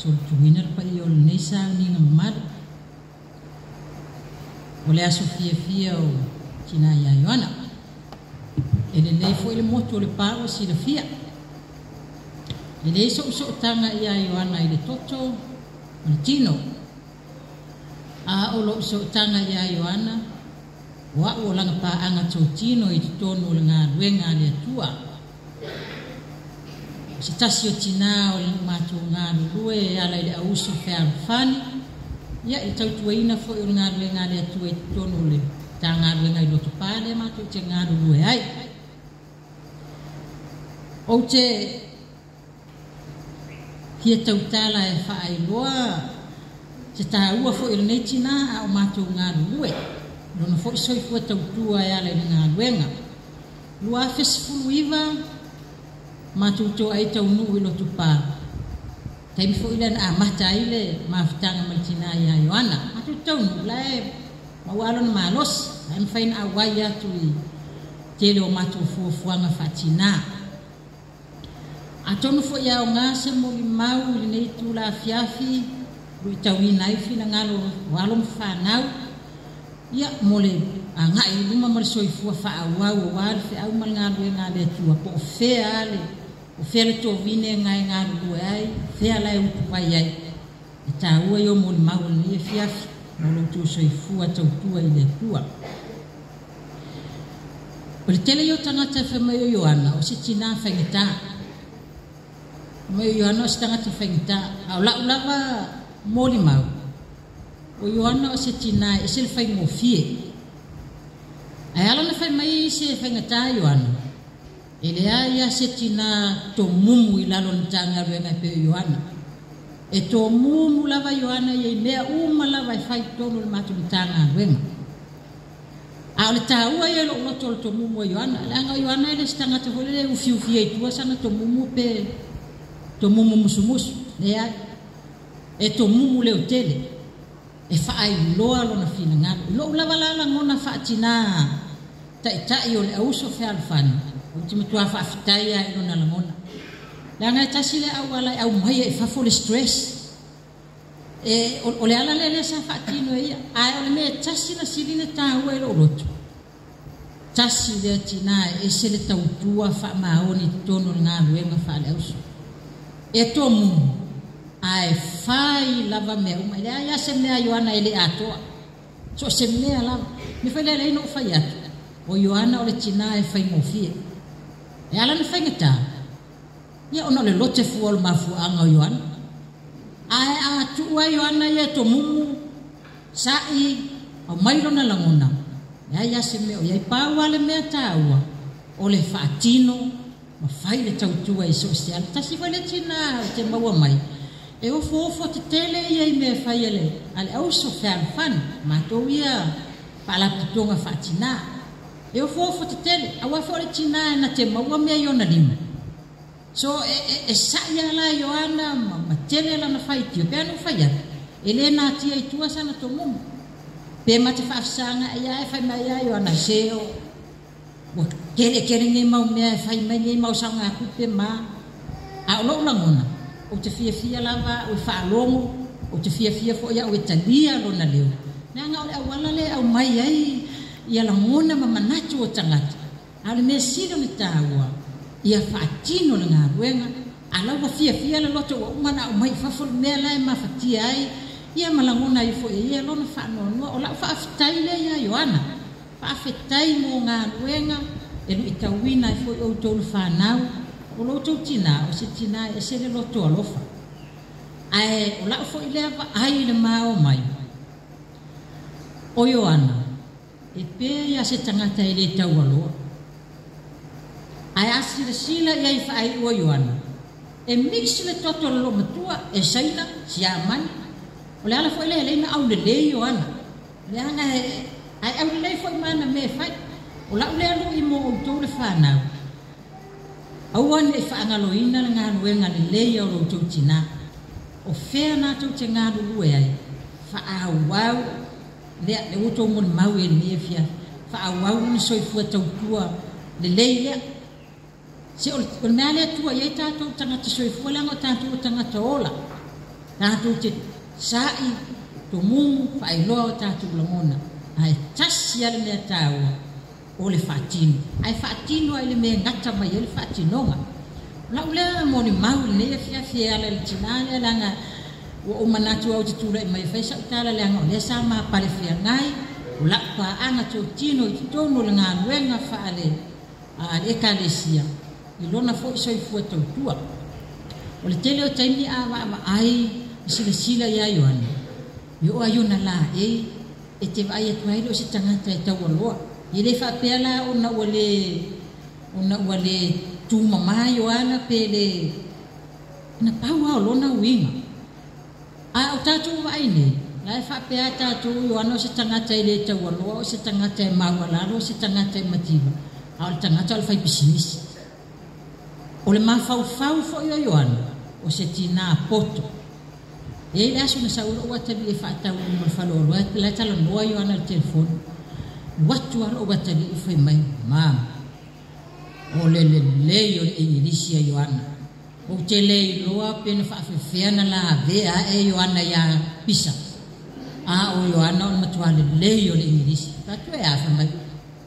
Solituina le paia o lenei sauniga mamalu. O le aso fiafia o Tina ia Ioana. E lelei foi le motu o Lepa ua silafia. E leai so'u sootaga ia Ioana i le toto ma le tino. A o lo'u sootaga ia Ioana, o a'u o lana paaga totino i totonu o le galuega a le Atua. O se tasi o tinā o le matou galulue e ala i le auuso fealofani, ia i le tautuaina foi o le galuega a le Atua i totonu o le Matagaluega i Lotopa lea matou te galulue ai. Ou te fia tautala e faailoa se taua foi o lenei tinā a o matou galulue, lona foi soifua tautua e ala i le galuega. 2019 matou toai taunuu i Lotopa, taimi foi lea na amata ai le mafutaga ma le tinā ia Ioana. Matou taunuu la e maua lona malosi, la e mafai ona auai atu i tele o matou fuafuaga faatinā. Atonu foi e aoga se molimau i lenei itula afiafi, luitauina ai finagalo o alo ma fanau, ia mo le agai i luma ma le soifua faaauau aua le feau ma le galuega a le Atua, po o fea le o fea le tovine na e galulue ai, fea la e utuvai ai. E taua ia o molimau o lenei afiafi mo lo outou soifua tautua i le Atua. O le tele ia o tagata e fai mai o Ioana o se tinā faigata. Fai mai o Ioana o se tagata faigata, a o la'u lava molimau, o Ioana o se tinā e ese le faigofie. Ae ala ona fai mai isi e faigata Ioana, e leai lava se tinā tomumu i lalo o le Matagaluega e pei o Ioana. E tomumu lava Ioana ia i mea uma lava e fai i totonu o le matou Matagaluega. A o le taua ia i lou loto o le tomumu a Ioana, leaga o Ioana e le o se tagata foi lele e ufiufia i tua sana tomumu pe tomumu musumusu. Leai, e tomumu leotele, e faailoa lona finagalo. I lou lava la lagona faatinā taitai o le auso fealofani, ou te matua faafetai lava i lona lagona. Leaga e tasi le auala e aumaia i fafo le stress. E, o le ala lea lea sa faatino e ia. Ae o le mea e tasi na sili ona taua i lou loto, tasi lea tinā e ese le tautua faamaoni i totonu o le galuega faale-auso. E tomumu, ae fai lava mea uma. E leai lava se mea a Ioana e le atoa. So o se mea lava. O le mea foi lea e ala ai ona ou fai atu, o Ioana o le tinā e faigofie. E ala ona faigata, ia ona o le lote fua o le mafuaaga o Ioana. Ae a tuu ai Ioana ia e tomumu, sa'i, aumai lona lagona, leai lava se mea o i ai. Pau lava le mea taua, o le faatino ma fai le tautua i so o se ala. Tasi foi le tinā ou te maua mai, e ofoofo tetele ia i mea e fai a le auso fealofani, matou ia faalapotopotoga faatinā. E ofoofo tetele, aua foi o le tinā e na te maua mea i ona lima. So e sa'i lava la Ioana ma tele lana faitio, pe ana ou fai atu, e le natia i tua sana tomumu. Pe ma te faafesagaai lava e fai mai lava Ioana, se o ua kelepele nei mau mea e fai mai nei mau saogatupe ma. A o lou lagona, ou te fiafia lava a'u e faalogo, ou te fiafia foi a'u e talia lona leo. Leaga o le auala lea e aumai ai ia lagona ma manatu o tagata. A o le mea sili ona taua, ia faatino le galuega, a la ua fiafia le loto ua uma ona aumai i fafo le mea la e mafatia ai, ia ma lagona ai foi e ia lona faanoanoa. O la'u faafetai lea ia Ioana. Faafetai mo galuega e luitauina ai foi outou le fanau, o lo outou tinā, o se tinā e ese le loto alofa. Ae o la'u foi lea vaai i le mao mai, o Ioana, e pei lava se tagata e le taualoa. Ae a silasila i ai i faaiu o Ioana, e mix le toto o le loomatua, e Saina, Siamani. O le ala foi lea e ala ai ona aulelei Ioana. Leaga e, ae aulelei foi ma ana mea e fai. O la'u lea lui mo outou le fanau, aua ne i faagaloina le galuega lelei a o lo outou tinā. O fea natou te galulue ai, faaauau lea, le ua outou molimau i lenei afiafi, faaauau lona soifua tautua lelei lea. Se o le mea lea e tua i ai tatou tagata soifua, leaga o tatou o tagata ola. Tatou te sa'i, tomumu, faailoa o tatou lagona, ae tasi lava le mea taua, o le faatino. Ae faatino lava i le mea e gata mai ai le faatinoga. O lau lea molimau i lenei afiafi e ala i le tina lea, leaga ua ou manatu lava ou te tulai mai e fai sau tala, leaga o lea sa ma palefeagai, o lau paaga totino i totonu o le galuega faale Ekalesia i lona foi soifua tautua. O le tele o taimi a vaavaai ma silasila ia Ioane, e oo lava i ona laei, e te vaai atu ai e le o se tagata e taualoa. E le faapea la ona ua le ona ua le tumama Ioana pe le na pau lava o lona uiga. A o tatou vaai nei, la e faapea lava tatou o Ioana o se tagata e le taualoa, o se tagata e maualalo, o se tagata e mativa, a o le tagata o le faipisinisi. O le mafaufau foi o Ioana, o se tinā poto. E i ai le aso na sau ai lou atalii e faatau i luma o le faleoloa, la e talanoa Ioana i le telefoni. Alu atu lava lou atalii fai mai, Mom, o le lelei o le Igilisi a Ioana. Ou te le iloa pe na faafefea na lavea ae Ioana iā Pisa, a o Ioana o le matua lelei o le Igilisi. Fai atu, E a? Fai mai,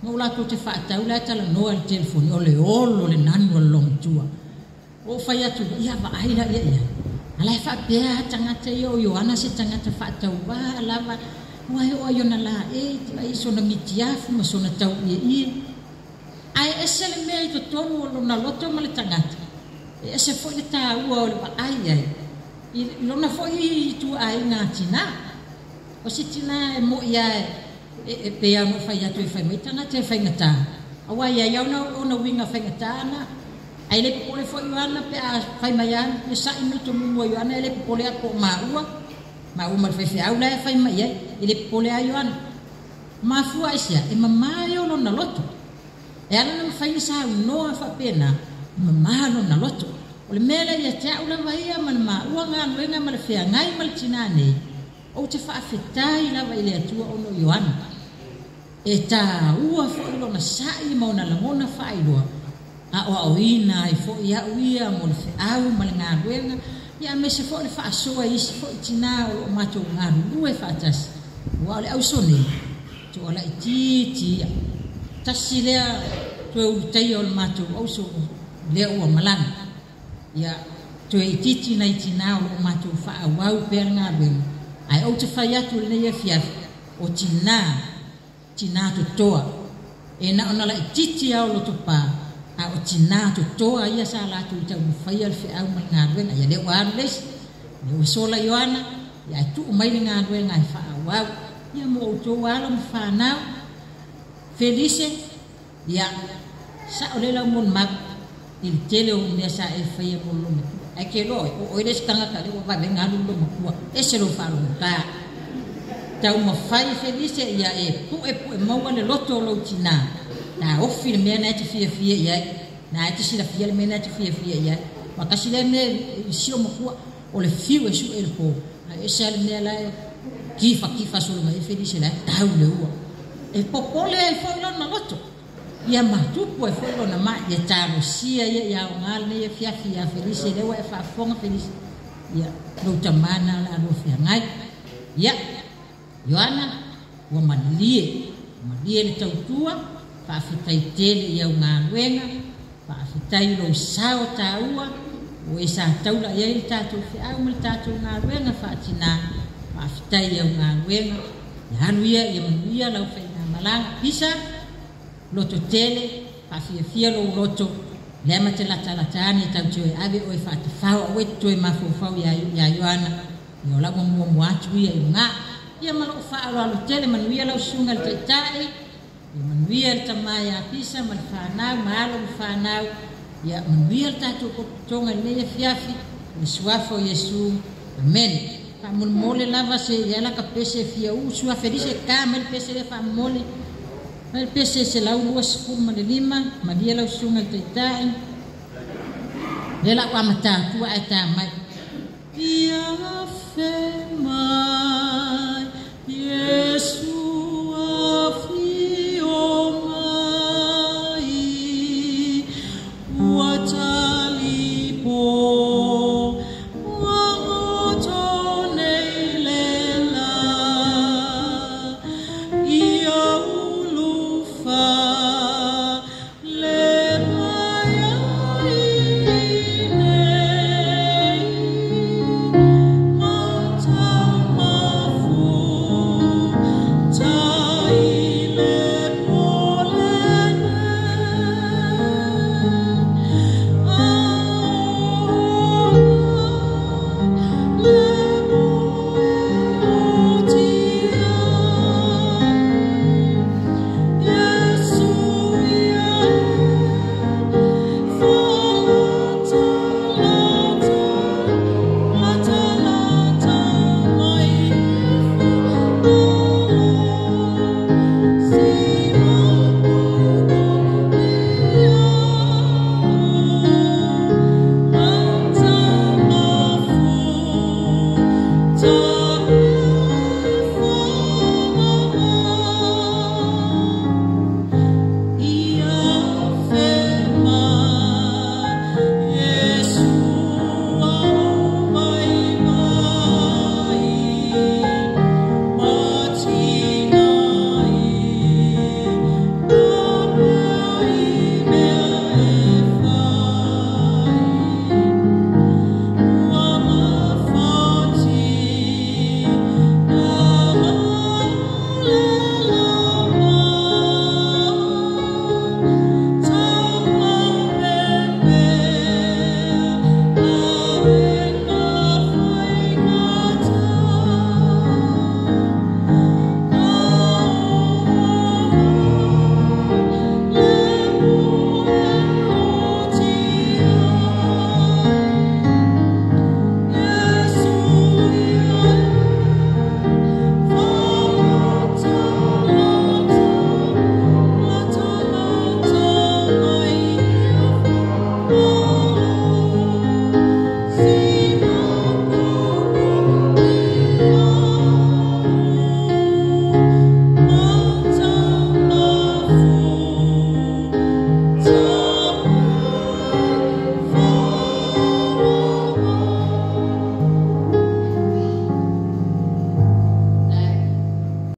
Ma ua latou te faatau la e talanoa i le telefoni, o le olo le nanu a le loomatua. Ua ou fai atu, Ia vaai la ia i ai. A la e faapea lava tagata ia o Ioana se tagata faatauvaa lava, aua e oo lava i ona laei, i sona mitiafu ma sona tauieie. Ae ese le mea i totonu o lona loto ma le tagata, e ese foi le taua o le vaai i ai i lona foi ituaiga tinā. O se tinā e mo'i lava e pei lava ona ou fai atu e fai mai tagata e faigata, aua e i ai lava ona uiga faigata na. Ae le popole foi Ioana pe a fai mai lava le sa'i ma le tomumu a Ioana, e le popole lava po o maua, maua ma le faifeau la e fai mai i ai, e le popole lava Ioana. Mafua aisea? E mama ia o lona loto. E ala ona mafai ona saunoa faapena, e mama lona loto. O le mea lea ia te au lava ia ma le maua galuega ma le feagai ma le tinā nei, ou te faafetai lava i le Atua ona o Ioana. E taua foi lona sa'i ma ona lagona faailoa, aoaoina ai foi au ia mo le feau ma le galuega, ia aemaise foi le faasoa i isi foi tinā o lo o matou galulue faatasi, aua o le auso nei, toa laitiiti ia. Tasi lea toe ulutaia o le matou auso lea ua malaga. Ia, toe itiiti nai tinā o lo o matou faaauau pea le galuega, ae ou te fai atu i lenei afiafi, o tinā, tinā totoa. E na ona laitiiti lava o Lotopa, a o tinā totoa ia sa latou taumafaia le feau ma le galuega. Ia lea ua alu le isi, lea ua sola Ioana, ia ae tuu mai le galuega e faaauau. Ia mo outou alo ma fanau, Felise, ia, sa'o lea lau molimau i le tele o mea sa e faia mo le loomatua. Ae ke iloa oe, o oe le isi tagata lea ua vave galu le loomatua. Ese lou faalogotā. Taumafai Felise ia e pu'epu'e maua le loto o lou tinā, taofi le mea na e te fiafia i ai, na e te silafia le mea na e te fiafia i ai. Aua tasi lea mea i si loomatua, o le fiu e su'e i le pō, ae ese lava le mea la e kifakifa solo mai ai Felise la e tau le ua. E popole ai foi lona loto, ia matupu ai foi lona ma'i, ia talosia ia ia aoga lenei afiafi ia Felise, lea ua e faafofoga Felise, ia lou tamā lena o le a lua feagai. Ia, Ioana, ua malie, malie le tautua, faafetai tele i au galuega, faafetai i lou sao taua, o e sa taula i ai le tatou feau ma le tatou galuega faatinā, faafetai i au galuega, ia alu ia ia manuia lau faigamalaga. Pisa, loto tele, faafiafia lou loto, lea ma te latalata ane tatou te o e ave oe faatafao, aua e te toe mafaufau ia Ioana, ia o la ua muamua atu ia i luga. Ia ma lou faaaloalo tele, manuia lau susuga i le Taitai, ia manuia le tama ia Pisa ma le fanau, ma alo ma fanau, ia manuia le tatou potopotoga i lenei afiafi, i le Suafa o Iesu. Amene. Faamolemole lava se i ai la ka pese e fia usu a Felise, ta mai le pese lea faamolemole. Mai le pese 125, malie lau susuga i le Taitai. Lea la ua amata atua ae ta mai.